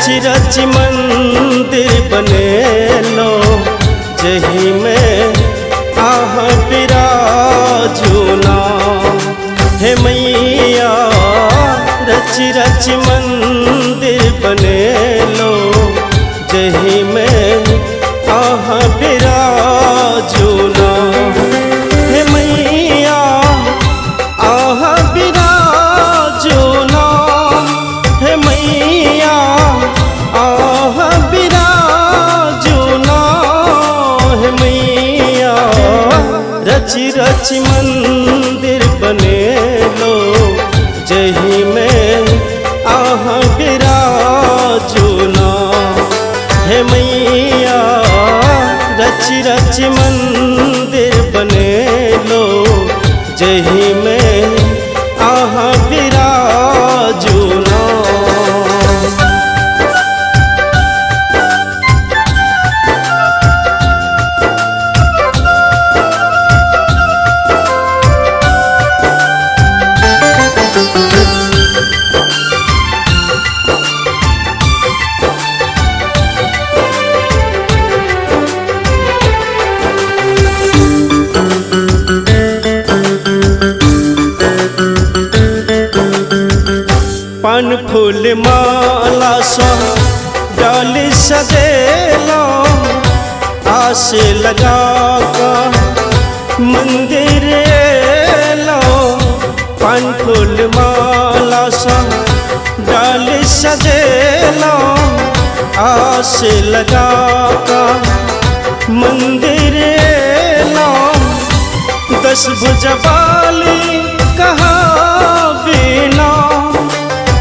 रच रच मंदिर बनेलो जही में आहाँ बिराजू ना। हे मैया रच रच मंदिर बनेलो जही में आहाँ बिराजू ना। हे मैया आहाँ बिराजू ना। हे मैया आहाँ बिराजू ना। हे मैया रच रच मंदिर बनेलो जही में आहाँ बिराजू ना। हे मैया रच रच मंदिर बनेलो जही में आहाँ बिराजू ना। पान फूल माला सा डाल सजेलो आस लगा का मंदिर लो। पान फूल माला सा डाल सजेलो आस लगा का मंदिर लो। दस भुजा वाली कहाँ बिना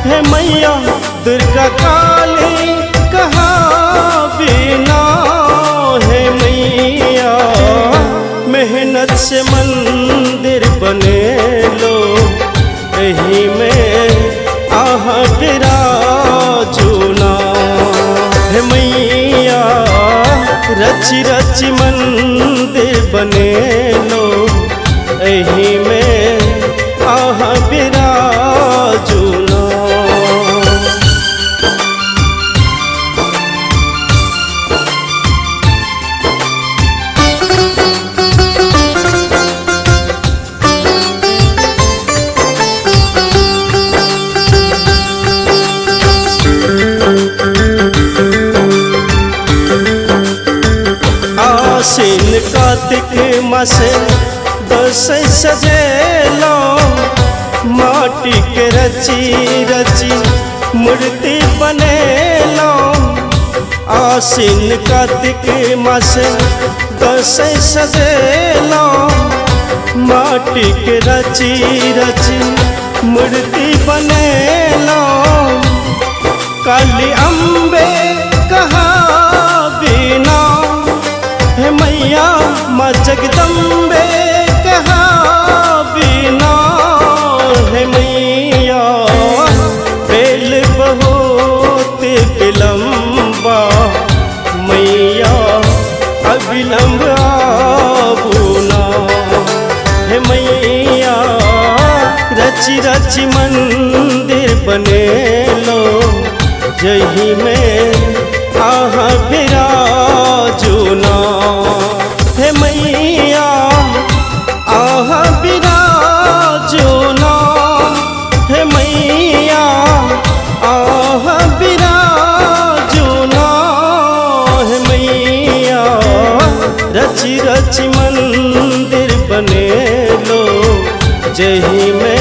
हे मैया दुर्गा काली कहाँ बिना। हे मैया मेहनत से मंदिर बनेलो एही में आहाँ बिराजू ना। हे मैया रच रच मंदिर बनेलो एही में आहाँ बिराजू ना। आसिन कार्तिक मास दसैं सजेलो माटी के रची रची मूर्ति बनेलो। आसिन कार्तिक मास दसैं सजेलो माटी के रची रची मूर्ति बनेलो। काली अम्बे कहाँ बिना हे मैया माँ जगदम्बे कहाँ बिना। हे मैया बेल बहुत विलम्बा मैया अविलंब आबू ना। हे मैया रच रच मंदिर बनेलो जही में आहाँ बिराजू ना। हे मैया आहाँ बिराजू ना। हे मैया आहाँ बिराजू ना। हे मैया रच रच मंदिर बनेलो जही में